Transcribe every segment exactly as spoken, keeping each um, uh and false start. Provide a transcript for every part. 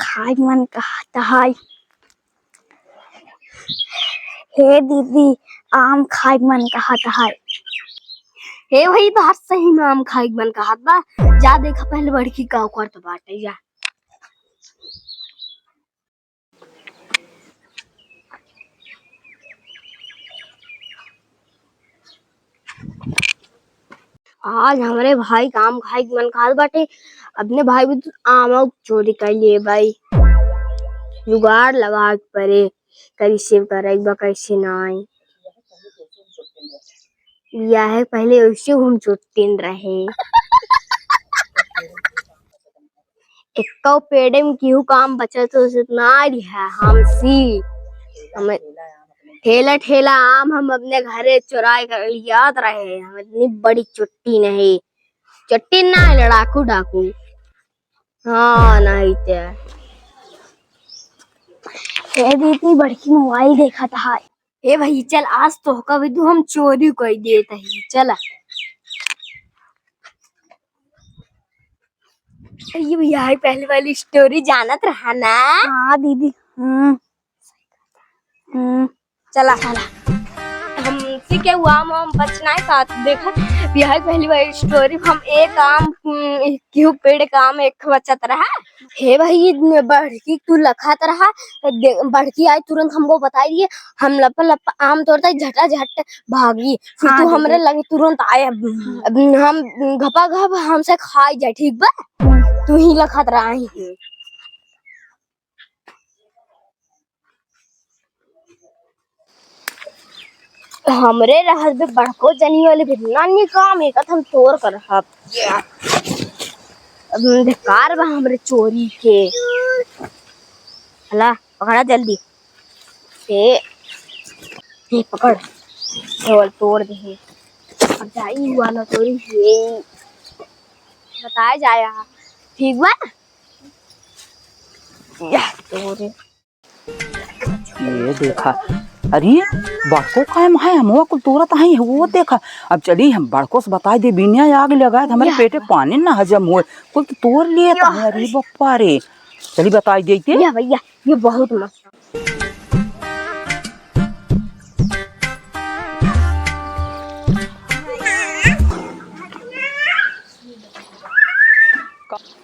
खाए मन कहत है। हे दीदी, आम खाए मन कहत है। हे भाई, तो हर सही में आम खाए मन कहत बा। जा देखा पहले बड़की का करत बाटे, जा। आज हमरे भाई के आम खाए के मन कहत बाटे। अपने भाई भी आम चोरी कर लिए भाई। जुगाड़ लगा के परे, कैसे करे बा, कैसे नाई। बियाहे पहले वैसे हम चोट्टिन रहे। एक्को पेड़े में केहू काम बचत हो से ना रहा, हमसी। हम ठेला ठेला आम हम अपने घरे चुराए कर लियात रहे। हम इतनी बड़ी चुट्टी नहीं, चुट्टी ना है, लड़ाकू डाकू। हाँ, नहीं ते। ए दीदी, बड़की मोबाइल देखत है। ए भाई, चल, आज तोहका भी तू हम चोरी कर देत ही, चला। ये भैया है पहले वाली स्टोरी जानत रहा ना? हाँ दीदी। हम्म। हम्म। चला। चला। हमसे के हुआ हम, हम बचनाए साथ देखा। ये है पहली वाली स्टोरी। हम एक आम, हम्म, क्यों पेड़ का आम एक बचत रहा। हे भाई, ये बड़की तू लखत रहा, दे-, बड़की आई तुरंत हमको बताई दिए। हम लप लप आम तोड़ता झटा झट भागी, फिर हाँ तू दीदी। हमरे लगे तुरंत आए। अब, अब हम घपा घप हमसे खाई जाए, ठीक बा? हम्म। तू ही लखत रहा ही। हमरे रहत बे बड़को जनी वाले भी नानी काम एक हम तोर कर हब। अब बेकार बा हमरे चोरी के। हला, पकड़ा जल्दी। ए, ये पकड़। केवल तोड़ दे। अब जाई वाला चोरी ये। बताया जाया। ठीक बा? या, तोरे। ये देखा, अरे, बड़को काहे में है, हमवा कुल तोरत है, वो देखा। अब चली, हम बड़को से बताई दे, बिना आग लगाए, हमारे या। पेटे पानी ना हजम होए, कुल तो तोर लिए या। तो है, अरे बप्पा रे। चली बताई दे के। या भैया, ये बहुत मस्त।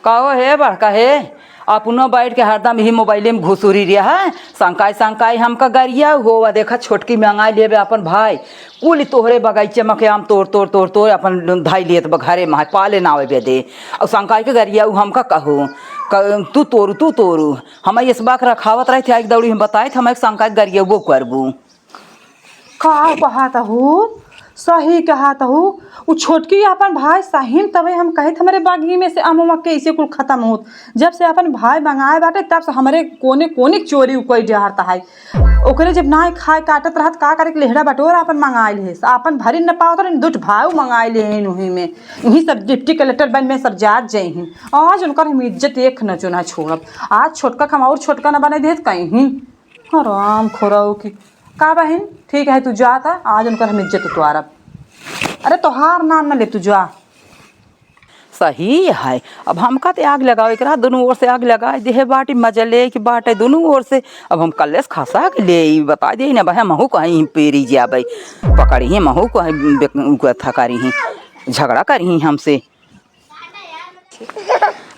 कहो हे बड़का हे, अपनो बैठ के हरदम यही मोबाइले में घुसुरी रिया है। संकाई संकाई हमका गरिया हो, वा देखा छोटकी मंगाई लेबे अपन भाई, कुल तोहरे बगीचे में के आम तोड़ तोड़ तोड़ तोड़ अपन धाई लेत बा घरे में, पाले ना आवे दे। और संकाई के गरिया उ हमका कहो, क-, तू तोरू, तू तोरू। हम इस बाक रखावत रहे थे, एक दौड़ी हम बताए थे, हम एक संकाई गरिया वो करबू। का कहत हू? सही कहत हू। उ छोटकी अपन भाई सही में, तबे हम कहित हमरे बागी में से अमवा कैसे कुल खतम होत। जब से अपन भाई मंगाए बाटे, तब से हमरे कोने कोने चोरी उ कोई डहरता है। ओकरे जब नाय खाए काटत रहत, का करे के लेहड़ा बटोरा अपन मंगाए लेहे। अपन भरी न पावत रहन, दुठ भाऊ मंगाए लेहे उही में। उही सब डिप्टी कलेक्टर बन में सब जात जइहिन। आज उनकर हम इज्जत एक न चुना छोड़ब। आज छोटका के हम और छोटका न बने देत कहीं। हराम खोराऊ की। का बहिन, ठीक है, तू जा ता, आज उनकर हम इज्जत उतारब। अरे, तोहार नाम न ले, तू जा। सही है, अब हमका ते आग लगावे के रहा, दुनू ओर से आग लगाए देहे बाटी, मजा ले के बाटे दुनू ओर से। अब हम कल्लेस खसा के ले, ई बता दे ना भाई, हमहू कहीं पेरी जाबे, पकड़ी ही, हमहू कहीं बेक-, उका था करी ही, झगड़ा करी ही हमसे।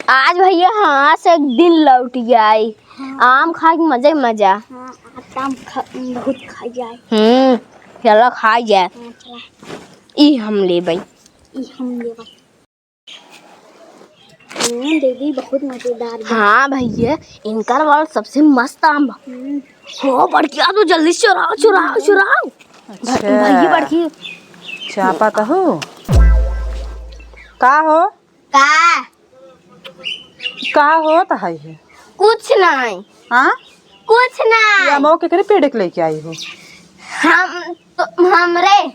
आज भैया हाँ से एक दिन लौट आई। हाँ। आम खाए के मजे मजा। हाँ, आज आम खा, बहुत खाई जाए। हम्म, चलो खाई जाए। हाँ, चला। ई हम लेबै। ई हम लेबै। हम्म, दीदी बहुत मजेदार बा। हाँ भैया, इनकर वाला सबसे मस्त आम बा। हम्म। हो बढ़िया, तो जल्दी से चुराओ, चुराओ, चुराओ। अच्छा। भ-, भैया बढ़िया। चापा तो हो। का हो? का? का होत है ये? कुछ नहीं। हाँ? कुछ नहीं। ये अमवा केकरे पेड़ के लेके आई हो? हम तो, हमरे।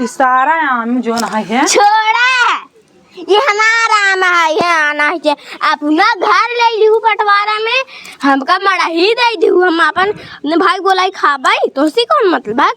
ई सारा आम जोन है, है? छोड़ा। ये हमारा आम है, ये आना है। अपना घर ले लिहू बंटवारा में, हमका मड़ही दे दिहू, हम अपन भाई गोलाई खाबाई, तोहसे कौन मतलब है?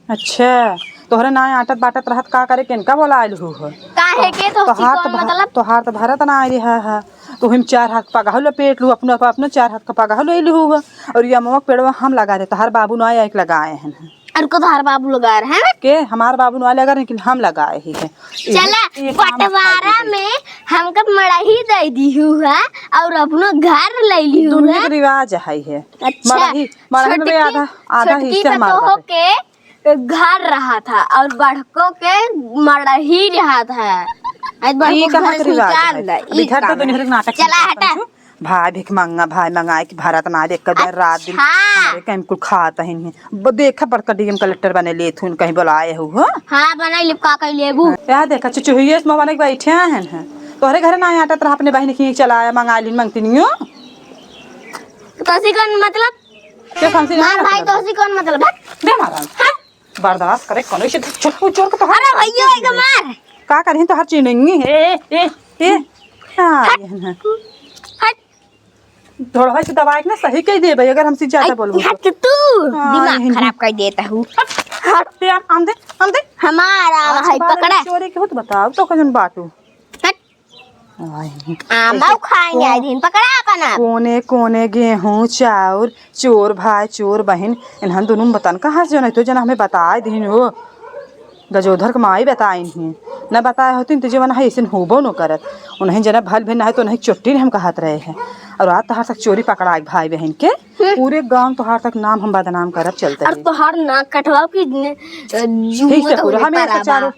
अच्छा, तोहरे नाय आटत बाटत रहत का करे, केनका बोलाइल हू हो? काहे के तोहसे तोहार कौन तो भा-, मतलब? तोहार तो भरत ना आइ रहा है, तो हम चार हाथ पगहा लपेट लू, अपना, अपना चार हाथ का पगहा ले लू हुआ। और ये अमवा के पेड़वा हम लगा रहे, तोहार बाबू ना आए के लगाए हैं। और को तोहार बाबू लगा रहे हैं? के हमार बाबू ना लगा रहे, लेकिन हम लगाए ही हैं। चला, ये काम बंटवारा दिखाई दे। में हमका मड़ही दे दी हुआ और अपनो घर ले ली हुआ। दुनिया के रिवाज है, है। अच्छा, मड़ही, मड़ही में भी छोटकी, आधा, आधा छोटकी हिस्सा हमार पतोह बाटे। के घर रहा था और बड़को के मड़ही रहा था। आज बड़को ई कहाँ घर के से रिवाज निकाल है? दे, अभी ई घर तो काम दुनिया है। के नाटक चला करत हटा। हूँ। भाई भिखमंगा, भाई मंगाए कि भरत ना देख कर दिन रात दिन अच्छा। हमारे कहीं कुल खात ही नहीं। ब-, देखा बड़का डीएम कलेक्टर बने लेत हूँ, कहीं बुलाए हो, हो? हाँ, बनाई लेब, का कही लेबू? हाँ, यहाँ देखा चुचुहिये से मोबाइल के बैठे हैं, हैं। तोहरे घरे ना आटत रहा, अपने बहिन की चलाया, मंगा ली, मंगती नहीं हो। तो सी कौन मतलब? के कौन सी मार ना भाई, मतलब? तो सी कौन मतलब? दे मारा। हाँ? बर्दाश्त करे कोनो से छो-, उ चोर के तो अरे भैया, एक मार। का करही तो हर चीज नहीं है। ए, ए, ए, ए। हाँ, हट। ये है। हट। थोड़ा से दबाए के ना सही कह देबे, अगर हमसे ज्यादा हट, बोलबो तो। हट तू, हाँ, दिमाग यही। खराब कर देता हूँ। हट, हट। ए, आम, आम दे, आम दे। हमारा आज है, के बाद में पकड़ा। चोरी के हो तो बताओ, तो कजन बाटू। हट। आई। आमा ऐसे खाएंगे, को-, आई दिन पकड़ा अपन आप। कोने कोने गेहूं, चाउर, चोर भाई, चोर बहिन, इन्हन दुनू में बतन कहाँ से जनैतो, जना हमें बताए दिहिन हो। गजोधर के माई बताइन ही, न बताए होतिन तो जीवन है, ऐसे होबो न करत। उन्हें जना भल भेल ना है तो उन्हें चोट्टी नहीं हम कहत रहे हैं। और आज तोहार तक चोरी पकड़ा है भाई बहन के, हम्म। पूरे गांव तोहार तक नाम हम बदनाम करब चलते और हैं। तोहार नाक कटवाओ कि ने-, जूं ठीक से तो पूरा होने हमें ऐसा बराबर। चारों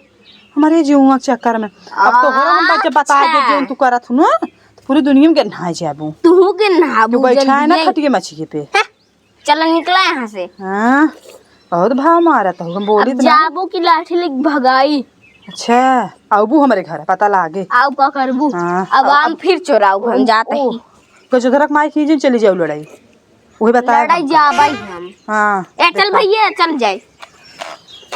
हमारे जीवा के चक्कर में। अब तोहरा हम बच्चा बता दे, अच्छा। जौन तू करत हूँ ना, तो पूरी दुनिया में गिन्हाए जाबू। तू गिन्हाबू, तू बैठा है ना जल्दी। खटिए मछिए पे। हैं? चल निकला यहाँ से। हाँ, बहुत भाव मारत हो, हम बोली अब तो ना। जाबू की लाठी लेके भगाई। अच्छा, आबू हमारे घर, पता लागे। आउ का करबू? हाँ, अब अब आम फिर चोराऊ हम ओ, जाते ओ, ही। गजोधरक माई की जिन चली जाऊ लड़ाई। उहे बताए लड़ाई हमको। जाबई हम। हाँ, ए, चल देखा। भैया, चल जाए।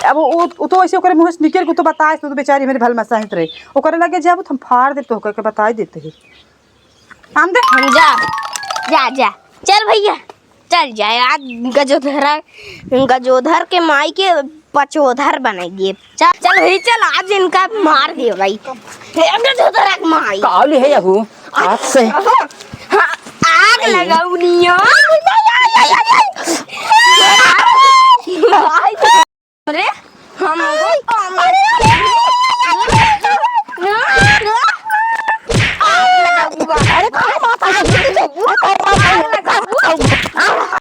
अब उ, उ तो ऐसे ओकरे मुँह से निकल के तो बताए, तू तो बेचारी मेरी भल मसाहित रहे। ओकरे लगे जाबू तो हम फाड़ दे तो के बताई देते हैं। हम दे। हम जा, जा, जा। चल भैया, चल जाए। आज गजोधरा, गजोधर के माई के पचोधर बनाई दिए। चल, चल भाई, चल, आज इनका मार दिए भाई। हे, अबे धोतरा के माई। का ले है यहू? आज से। हाँ, आग लगाऊ नियो।